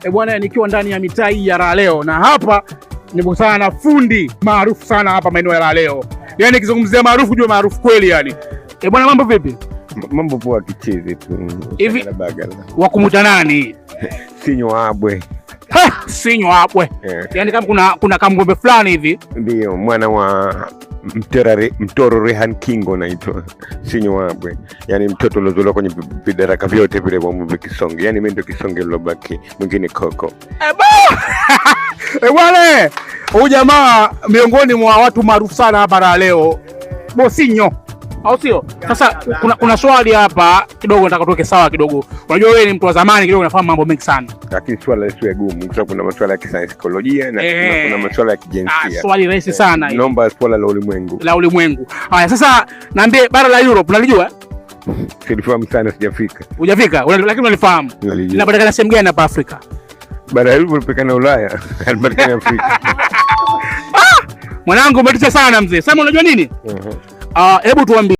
E bwana, nikiwa ndani ya mitaa hii ya Raha Leo na hapa nimekutana na fundi maarufu sana hapa maeneo ya Raha Leo. Yaani nikizungumzia maarufu jua maarufu kweli yani. E bwana, mambo vipi? Mambo poa, kichizi tu. Hivi- Shagala bagala. Wakumuta nani? Sinywa abwe. Ha, sinywa abwe. Eh, Yaani kama kuna kamgombe fulani hivi. Ndio mwana wa Mtoro Rehan Kingo naitwa Sinywa abwe, yaani mtoto uliozaliwa kwenye vidaraka vyote vile vya Kisonge, yaani mimi ndio Kisonge lilobaki, mwingine koko. E bwana, huyu jamaa miongoni mwa watu maarufu sana hapa Raha Leo, Bosinyo, au sio? Sasa kuna swali hapa kidogo nataka tuweke sawa kidogo. Unajua wewe ni mtu wa zamani kidogo, unafahamu mambo mengi sana. Lakini swala lisiwe gumu, kwa sababu kuna masuala ya kisaikolojia na kuna masuala ya kijinsia. Swali rahisi sana hili. Naomba swala la ulimwengu. La ulimwengu. Haya, sasa niambie, bara la Europe unalijua? Silifahamu sana, sijafika. Hujafika, lakini unalifahamu. Nalijua. Linapatikana sehemu gani hapa Afrika? Bara hilo linapatikana Ulaya, halipatikani Afrika. Mwanangu, umetisha sana mzee. Sasa unajua nini? Mhm. Ah, hebu tuambie.